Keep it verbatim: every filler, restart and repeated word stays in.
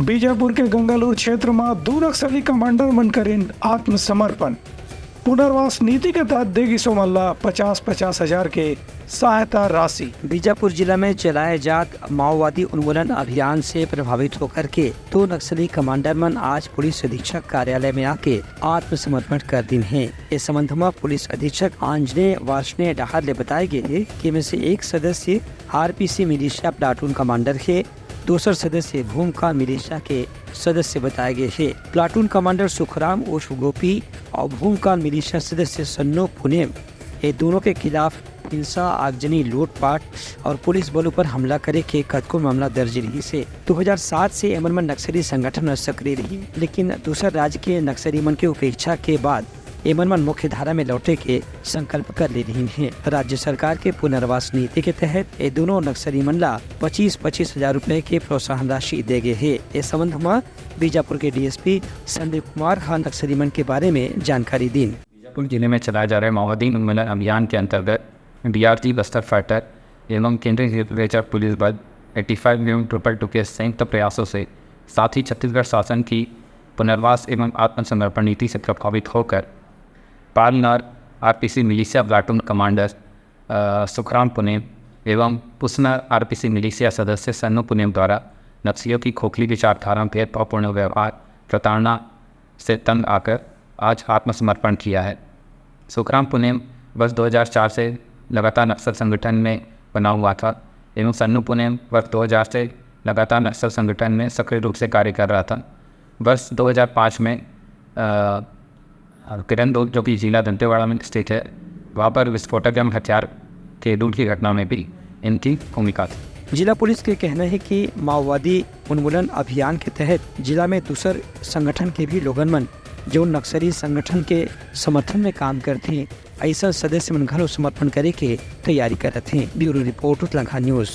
बीजापुर के गंगालूर क्षेत्र म दू नक्सली कमांडर मन करिन आत्मसमर्पण। पुनर्वास नीति के तहत दे गिस ओमन ला पचास पचास हजार के सहायता राशि। बीजापुर जिला में चलाए जात माओवादी उन्मूलन अभियान से प्रभावित होकर के दो नक्सली कमांडर मन आज पुलिस अधीक्षक कार्यालय में आके आत्मसमर्पण कर दिन हे। इस संबंध में पुलिस अधीक्षक आंजनेय वार्ष्णेय डहार ले बताए गए हे कि इनमें से एक सदस्य आरपीसी मिलिशिया प्लाटून कमांडर हे, दूसर सदस्य भूमकाल मिलिशिया के सदस्य बताए गए हे। प्लाटून कमांडर सुखराम उर्फ गोपी और भूमकाल मिलिशिया सदस्य सन्नो पुनेम, ये दोनों के खिलाफ हिंसा, आगजनी, लूटपाट और पुलिस बल ऊपर हमला करे के कतको मामला दर्ज रहिस हे। दो हज़ार सात से एमन मन नक्सली संगठन में सक्रिय रही, लेकिन दूसर राज्य के नक्सली मन के उपेक्षा के बाद एमन मन मुख्य धारा में लौटे के संकल्प कर ले रहिन हे। राज्य सरकार के पुनर्वास नीति के तहत ये दोनों नक्सली मन ला पच्चीस पच्चीस हजार रुपए के प्रोत्साहन राशि दे गे हे। इस संबंध में बीजापुर के डीएसपी संदीप कुमार ह नक्सली मन के बारे में जानकारी दीन। बीजापुर जिले में चलाए जा रहे माओवादी उन्मूलन अभियान के अंतर्गत डीआरजी बस्तर फाइटर एवं केंद्रीय रिजर्व पुलिस बल एटी फाइव ट्रिपल टू के संयुक्त प्रयासों से, साथ ही छत्तीसगढ़ शासन की पुनर्वास एवं आत्मसमर्पण नीति से प्रभावित होकर Palnar RPC militia platoon commander, अ, सुखराम पुनेम एवं पुसनार आरपीसी मिलिशिया सदस्य सन्नू पुनेम द्वारा नक्सलियों की खोखली विचारधारा, भेदभावपूर्ण व्यवहार, प्रताड़ना से तंग आकर आज आत्मसमर्पण किया है। सुखराम पुनेम वर्ष दो हज़ार चार से लगातार नक्सल संगठन में बना हुआ था एवं सन्नू पुनेम वर्ष दो हज़ार से लगातार नक्सल संगठन में सक्रिय रूप से कार्य कर रहा था। वर्ष दो हज़ार पाँच में, अ, किरंदुल, जो कि जिला दंतेवाड़ा में स्थित है, वहाँ पर विस्फोटक एवं हथियार के लूट की घटना में भी इनकी भूमिका थी। जिला पुलिस के कहना है कि माओवादी उन्मूलन अभियान के तहत जिला में दूसर संगठन के भी लोगन मन, जो नक्सली संगठन के समर्थन में काम करथे, ऐसा सदस्य मन घलो समर्पण करे के तैयारी करत हे। Bureau report, Utlaghat news.